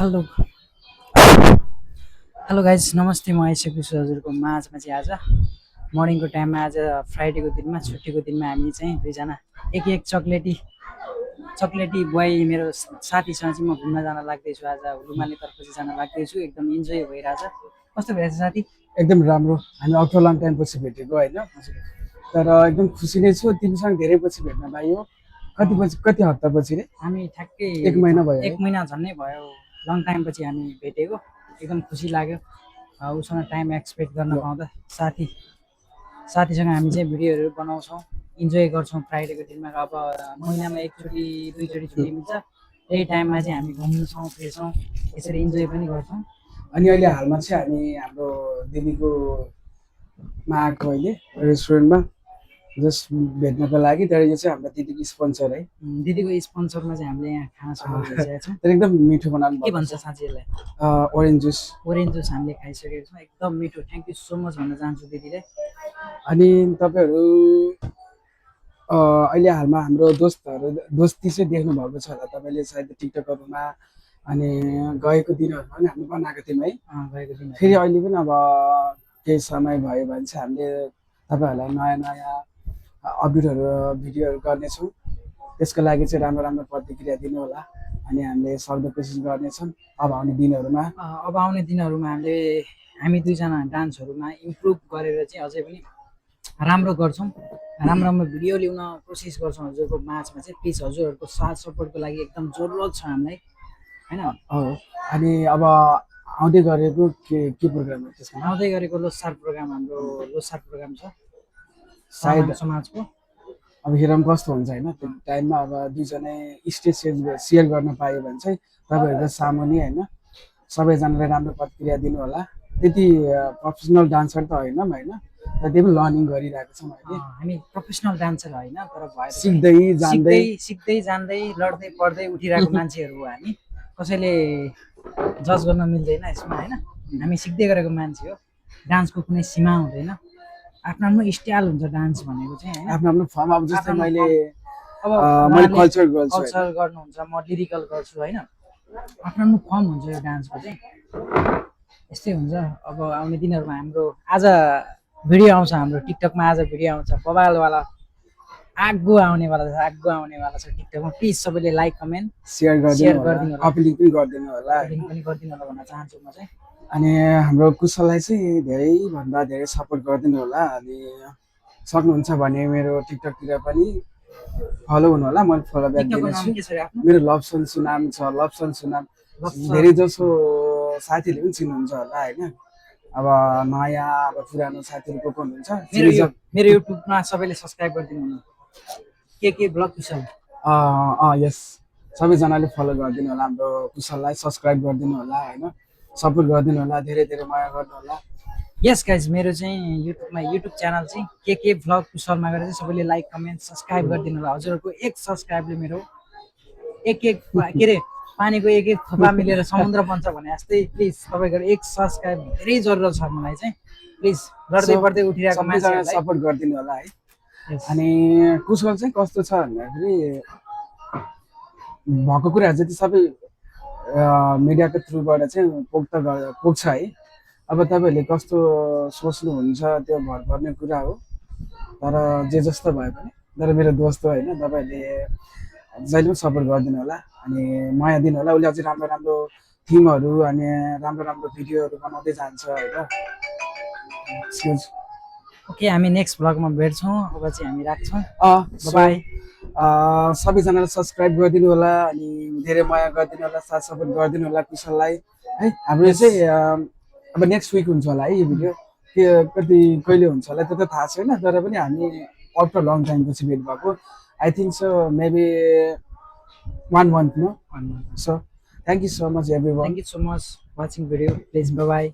Hello hello guys नमस्ते। म आइसकेको छु हजुरको माझमा चाहिँ आज मर्निङको टाइममा आज फ्राइडेको दिनमा छुट्टीको दिनमा हामी चाहिँ दुईजना एक एक चक्लेटी बोय मेरो साथीसँग चाहिँ म घुम्न जान लाग्दैछु। आज हुलुमालेतर्फ चाहिँ जान लाग्दैछु। एकदम इन्जोय भइरहेछ। कस्तो भइरहेछ साथी? एकदम राम्रो। हामी अफ्टर लङ टाइम पछि भेटेको होइन, तर एकदम खुसी नै छु। तिमीसँग धेरै पछि भेट्न पाइयो। कति हप्ता पछि रे? हामी ठ्याक्कै एक महिना भयो। एक महिना झन्नै भयो। लङ टाइम पछि हामी भेटेको, एकदम खुसी लाग्यो उसँग टाइम एक्सपेक्ट गर्न पाउँदा। साथीसँग हामी चाहिँ भिडियोहरू बनाउँछौँ, इन्जोय गर्छौँ फ्राइडेको दिनमा। अब महिनामा एकचोटि दुईचोटि छुट्टी मिल्छ, त्यही टाइममा चाहिँ हामी घुम्छौँ फिर्छौँ, यसरी इन्जोय पनि गर्छौँ। अनि अहिले हालमा चाहिँ हामी हाम्रो दिदीको मा आएको अहिले रेस्टुरेन्टमा जस्ट भेट्नको लागि। तर यो चाहिँ हाम्रो दिदीको स्पोन्सर है। दिदीको स्पोन्सरमा चाहिँ हामीले यहाँ खानासँग भेटिसकेका छौँ। तर एकदम मिठो बनाउनु के भन्छ साथीहरूलाई? ओरेन्ज जुस हामीले खाइसकेको छौँ, एकदम मिठो। थ्याङ्क यू सो मच भन्न चाहन्छु दिदीलाई। अनि तपाईँहरू अहिले हालमा हाम्रो दोस्ती चाहिँ देख्नु भएको छ होला तपाईँले सायद टिकटकहरूमा। अनि गएको दिनहरूमा पनि हामी बनाएको थियौँ है। गएको दिन फेरि अहिले पनि अब केही समय भयो भने चाहिँ हामीले तपाईँहरूलाई नयाँ नयाँ अपडेटहरू भिडियोहरू गर्नेछौँ। त्यसको लागि चाहिँ राम्रो राम्रो प्रतिक्रिया दिनु होला। अनि हामीले सक्दो कोसिस गर्नेछौँ अब आउने दिनहरूमा। हामी दुईजना डान्सहरूमा इम्प्रुभ गरेर चाहिँ अझै पनि राम्रो गर्छौँ, राम्रो भिडियो ल्याउन कोसिस गर्छौँ हजुरको माझमा चाहिँ। प्लिज हजुरहरूको साथ सपोर्टको लागि एकदम जरुरत छ हामीलाई होइन। अनि अब आउँदै गरेको के प्रोग्राम हो त्यसमा? आउँदै गरेको लोसार प्रोग्राम, हाम्रो लोसार प्रोग्राम छ सायद समाजको। अब हेरौँ कस्तो हुन्छ होइन। त्यो टाइममा अब दुईजनै स्टेज सेयर गर्न पायो भने चाहिँ तपाईँहरूको सामुन्ने होइन सबैजनाले राम्रो प्रतिक्रिया दिनु होला। त्यति प्रोफेसनल डान्सर त होइनौँ होइन, तर त्यही पनि लर्निङ गरिरहेको छौँ अहिले। हामी प्रोफेसनल डान्सर होइन, तर भएर सिक्दै जान्दै लड्दै पढ्दै उठिरहेको मान्छेहरू हो हामी। कसैले जज गर्न मिल्दैन यसमा होइन। हामी सिक्दै गरेको मान्छे हो। डान्सको कुनै सीमा हुँदैन, आफ्नो आफ्नो स्टाइल हुन्छ डान्स भनेको चाहिँ होइन। आफ्नो आफ्नो फर्म। अब जस्तै मैले कल्चर गर्नुहुन्छ, म लिरिकल गर्छु होइन। आफ्नो आफ्नो फर्म हुन्छ यो डान्सको चाहिँ, यस्तै हुन्छ। अब आउने दिनहरूमा हाम्रो आज भिडियो आउँछ, हाम्रो टिकटकमा आज भिडियो आउँछ बबालवाला। आगो आउनेवाला छ टिकटकमा। प्लिज सबैले लाइक कमेन्ट सेयर गरिदिनु होला, कपी लिङ्क पनि गरिदिनु होला भन्न चाहन्छु म चाहिँ। अनि हाम्रो कुशललाई चाहिँ धेरैभन्दा धेरै सपोर्ट गरिदिनु होला। अनि सक्नुहुन्छ भने मेरो टिकटकतिर पनि फलो हुनु होला। मैले फलो ब्याक दिनेछु। मेरो लभसन सुनाम छ, लभसन सुनाम। धेरै जसो साथीहरूले पनि चिन्नुहुन्छ होला होइन। अब नयाँ अब पुरानो साथीहरू को हुनुहुन्छ मेरो युट्युबमा सबैले सब्सक्राइब गरिदिनु होला। के ब्लग कुशल यस, सबैजनाले फलो गरिदिनु होला। हाम्रो कुशललाई सब्सक्राइब गरिदिनु होला होइन, सपोर्ट गरिदिनु होला, धेरै धेरै माया गर्नु होला। यस गाइज, मेरो चाहिँ युट्युब च्यानल चाहिँ के भ्लग कुशलमा गएर चाहिँ सबैले लाइक कमेन्ट सब्सक्राइब गरिदिनु होला। हजुरहरूको एक सब्सक्राइबले मेरो के अरे पानीको एक थोपा मिलेर समुद्र बन्छ भने जस्तै। प्लिज तपाईँको एक सब्सक्राइब धेरै जरुरत छ मलाई चाहिँ। प्लिज लड्दै पढ्दै उठिरहेको मान्छेहरूलाई सपोर्ट गरिदिनु होला है। अनि कुशल चाहिँ कस्तो छ भन्दाखेरि भएको कुराहरू जति सबै मिडियाको थ्रुबाट चाहिँ पुग्छ है। अब तपाईँहरूले कस्तो सोच्नुहुन्छ त्यो भर पर्ने कुरा हो। तर जे जस्तो भए पनि तर मेरो दोस्त हो होइन, तपाईँहरूले जहिले पनि सपोर्ट गरिदिनु होला। अनि माया दिनु होला। उसले अझै राम्रो राम्रो थिमहरू अनि राम्रो राम्रो भिडियोहरू बनाउँदै जान्छ होइन। ओके, हामी नेक्स्ट भ्लगमा भेट्छौँ। अब चाहिँ हामी राख्छौँ। बाई। सबैजनाले सब्सक्राइब गरिदिनु होला। अनि धेरै माया गरिदिनु होला, साथ सपोर्ट गरिदिनु होला कुशललाई है। हाम्रो चाहिँ अब नेक्स्ट विक हुन्छ होला है यो भिडियो। कहिले हुन्छ होला त्यो त थाहा छैन, तर पनि हामी आफ्टर लङ टाइम पछि भेट भएको। I think so maybe 1 month no. So thank you so much everyone. Thank you so much watching video. Please bye bye.